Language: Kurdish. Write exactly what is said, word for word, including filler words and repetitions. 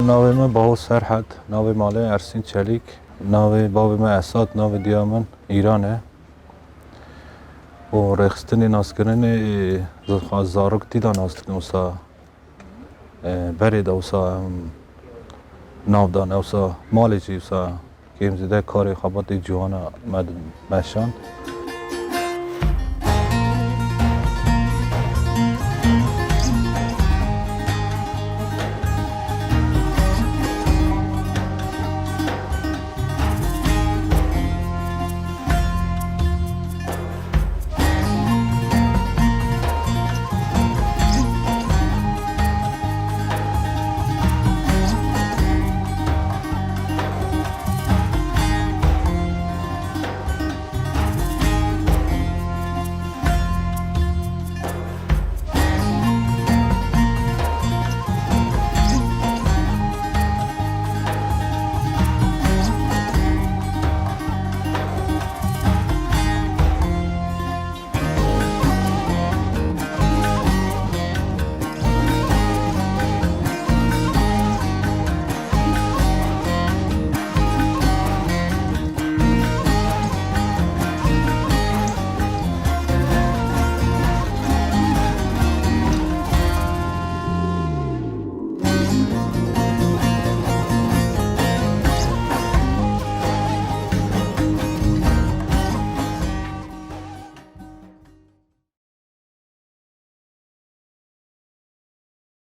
Navê me Baho Serhed, navê malê Ersîn Çelîk, navê bavê me Esad, navê diya min Îran e. Û rêxistinê naskirinê zarok tî de nas dikin wisa, e, berê de wisa em nav dan, wisa malê jî wisa kêm zêde karê xebatê ciwana me meşand.